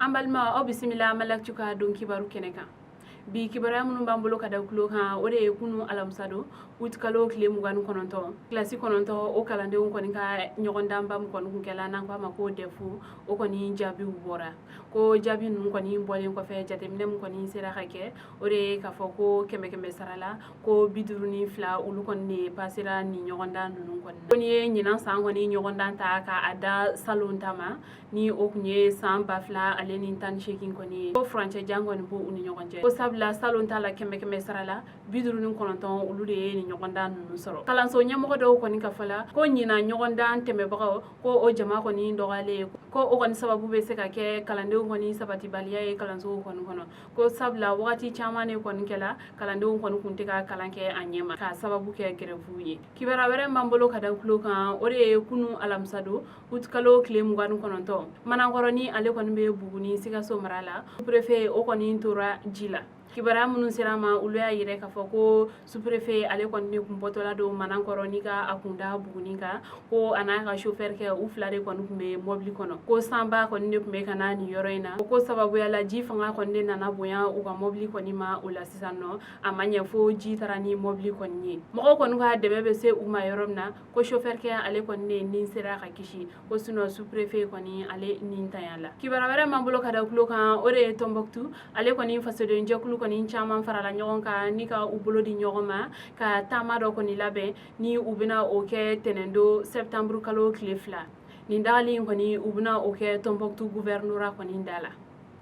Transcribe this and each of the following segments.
An balima, aw bisimila Mali ka don kibaru kɛnɛ kan. Bi kibaruya minnu b'an bolo ka da tulo kan, o de ye kunu alamisa don, utikalo tile 29, kilasi 9, o kalandenw kɔni ka ɲɔgɔndanba min kɔni kun kɛla, n'an ko a ma ko DEF, o kɔni jaabiw bɔra. Ko jaabi ninnu kɔni bɔlen kɔfɛ, jateminɛ min kɔni sera ka kɛ, o de ye k'a fɔ ko kɛmɛ kɛmɛ sara la, ko 52, olu kɔni de pasera nin ɲɔgɔndan ninnu kɔni. Ko n'i ye ɲinan san kɔni ɲɔgɔndan ta k'a da salon ta ma, ni o tun ye san 2018 kɔni ye, ko furancɛ jan kɔni b'u ni ɲɔgɔn cɛ, ko sabula salon ta la, kɛmɛ kɛmɛ sara la, 59, olu de ye nin ɲɔgɔndan ninnu sɔrɔ. Kalanso ɲɛmɔgɔ dɔw kɔni ka fɔ la, ko ɲinan ɲɔgɔndan tɛmɛbagaw, ko o jama kɔni dɔgɔyalen, ko o kɔni sababu bɛ se ka kɛ kalandenw kɔni sabatibaliya ye kalansow kɔni kɔnɔ, ko sabula wagati caman de kɔni kɛla, kalandenw kɔni kun tɛ ka kalan kɛ a ɲɛma k'a sababu kɛ grève ye. Kibaruya wɛrɛ b'an bolo ka da tulo kan, o de ye kunu alamisa don, utikalo tile 29, Manankɔrɔni, ale kɔni bɛ Buguni Sikaso mara la, sous-préfet, o kɔni tora ji la. Kibaruya minnu sera a ma, olu y'a yira k'a fɔ ko sous-préfet, ale kɔni de kun bɔtɔla don Manankɔrɔ ni ka a kun da Buguni kan, ko a n'a ka chauffeur kɛ, u fila de kɔni tun bɛ mɔbili kɔnɔ, ko sanba kɔni de tun bɛ ka na nin yɔrɔ in na, ko sababuya la, ji fanga kɔni de nana bonya u ka mɔbili kɔni ma. O la sisan nɔ, a ma ɲɛ fo ji taara ni mɔbili kɔni ye. Mɔgɔw kɔni ka dɛmɛ bɛ se u ma yɔrɔ min na, ko chauffeur kɛ, ale kɔni de nin sera ka kisi, ko sinon sous-préfet kɔni, ale nin tanya la. Kibaruya wɛrɛ m'an bolo ka da tulo kan, o de ye Tɔnbɔkutu, ale kɔni fasoden jɛkulu kɔni caman farala ɲɔgɔn kan ni ka u bolo di ɲɔgɔn ma ka taama dɔ kɔni labɛn, ni u bɛna o kɛ tɛnɛndo septembre kalo tile 2. Nin dagali in kɔni, u bɛna o kɛ Tɔnbɔkutu gouvernorat kɔni da la.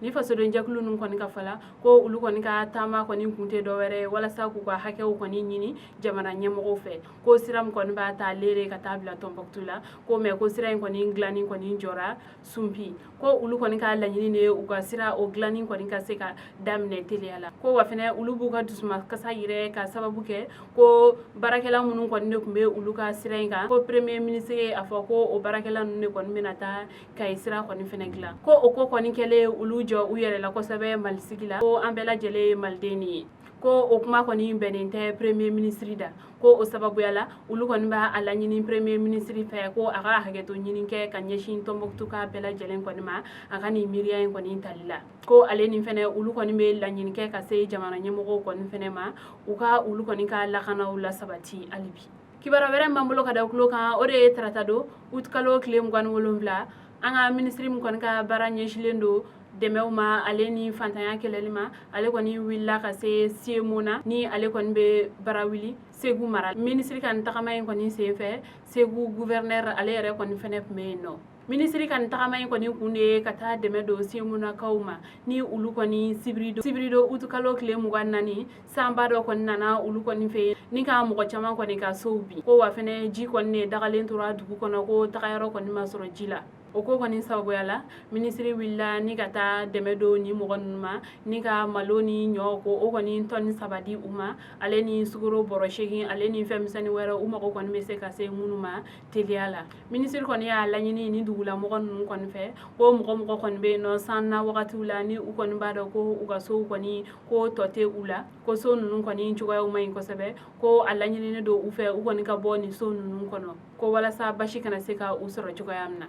Ni fasoden jɛkulu ninnu kɔni ka fɔ la, ko olu kɔni ka taama kɔni kun tɛ dɔwɛrɛ ye walasa k'u ka hakɛw kɔni ɲini jamana ɲɛmɔgɔw fɛ, ko sira min kɔni b'a ta Lere ka taa bila Tɔnbɔkutu la, ko mɛ ko sira in kɔni dilanni kɔni jɔra sunpi, ko olu kɔni ka laɲini de ye u ka sira o dilanni kɔni ka se ka daminɛ teliya la. Ko wa fɛnɛ, olu b'u ka dusumakasa yɛrɛ ka sababu kɛ ko baarakɛla minnu kɔni de tun bɛ olu ka sira in kan, ko premier ministre ye a fɔ ko o baarakɛla ninnu de kɔni bɛna taa Kayi sira kɔni fɛnɛ dilan, ko o ko kɔni kɛlen olu jɔ u yɛrɛ la kosɛbɛ Malisigi la, ko an bɛɛ lajɛlen ye maliden de ye, ko o kuma kɔni bɛnnen tɛ premier ministre da, ko o sababuya la, olu kɔni b'a a laɲini premier ministre fɛ ko a ka hakɛto ɲini kɛ ka ɲɛsin Tɔnbɔkutu ka bɛɛ lajɛlen kɔni ma, a ka nin miiriya in kɔni tali la. Ko ale ni fɛnɛ, olu kɔni bɛ laɲini kɛ ka se jamana ɲɛmɔgɔw kɔni fɛnɛ ma, u ka olu kɔni ka lakanaw lasabati hali bi. Kibaruya wɛrɛ b'an bolo ka da tulo kan, o de ye tarata don, utikalo tile 27, an ka minisiri min kɔni ka baara ɲɛsilen don dɛmɛw ma, ale ni fantanya kɛlɛli ma, ale kɔni wulila ka se Siyemona, ni ale kɔni bɛ Barawuli Segu mara. Minisiri ka nin tagama in kɔni senfɛ, Segu gouverneur, ale yɛrɛ kɔni fɛnɛ tun bɛ yen nɔ. Minisiri ka nin tagama in kɔni kun de ye ka taa dɛmɛ don Siyemonakaw ma, ni olu kɔni sibiridon utikalo tile 24, sanba dɔ kɔni nana olu kɔni fɛ yen ni ka mɔgɔ caman kɔni ka sow bin, ko wa fɛnɛ ji kɔni de dagalen tora dugu kɔnɔ, ko tagayɔrɔ kɔni ma sɔrɔ ji la. O ko kɔni sababuya la, minisiri wulila ni ka taa dɛmɛ don ni mɔgɔ ninnu ma, ni ka malo ni ɲɔ, ko o kɔni tɔni 3 di u ma, ale ni sukaro bɔrɔ 8, ale ni fɛn misɛnnin wɛrɛ u mago kɔni bɛ se ka se minnu ma teliya la. Minisiri kɔni y'a laɲini ni dugulamɔgɔ ninnu kɔni fɛ, ko mɔgɔ mɔgɔ kɔni bɛ yen nɔ san na wagatiw la, ni u kɔni b'a dɔn ko u ka sow kɔni ko tɔ tɛ u la, ko so ninnu kɔni cogoyaw man ɲi kosɛbɛ, ko a laɲininen don u fɛ u kɔni ka bɔ nin so ninnu kɔnɔ, ko walasa basi kana se ka u sɔrɔ cogoya min na.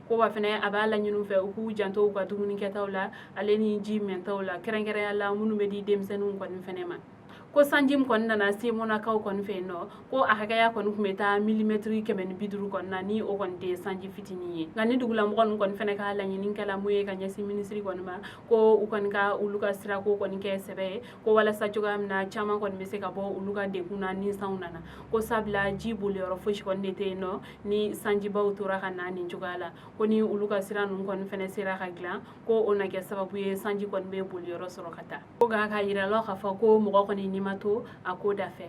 Ko wa fɛnɛ, a b'a laɲini u fɛ u k'u janto u ka dumunikɛtaw la, ale ni ji mintaw la, kɛrɛnkɛrɛnya la minnu bɛ di denmisɛnninw kɔni fɛnɛ ma. Ko sanji min kɔni nana Siyemonakaw kɔni fɛ yen nɔ, ko a hakɛya kɔni tun bɛ taa milimɛtiri 150 kɔni na, ni o kɔni tɛ sanji fitinin ye. Nka ni dugulamɔgɔ ninnu kɔni fɛnɛ ka laɲini kɛla mun ye ka ɲɛsin minisiri kɔni ma, ko u kɔni ka olu ka sirako kɔni kɛ sɛbɛ ye, ko walasa cogoya min na caman kɔni bɛ se ka bɔ olu ka degun na ni sanw nana, ko sabula ji boliyɔrɔ fosi kɔni de tɛ yen nɔ ni sanjibaw tora ka na nin cogoya la, ko ni olu ka sira ninnu kɔni fɛnɛ sera ka dilan, ko o na kɛ sababu ye sanji kɔni bɛ boliyɔrɔ sɔrɔ ka taa. Ko nka k'a yira la k'a fɔ ko mɔgɔ kɔni ni ma to a ko da fɛ.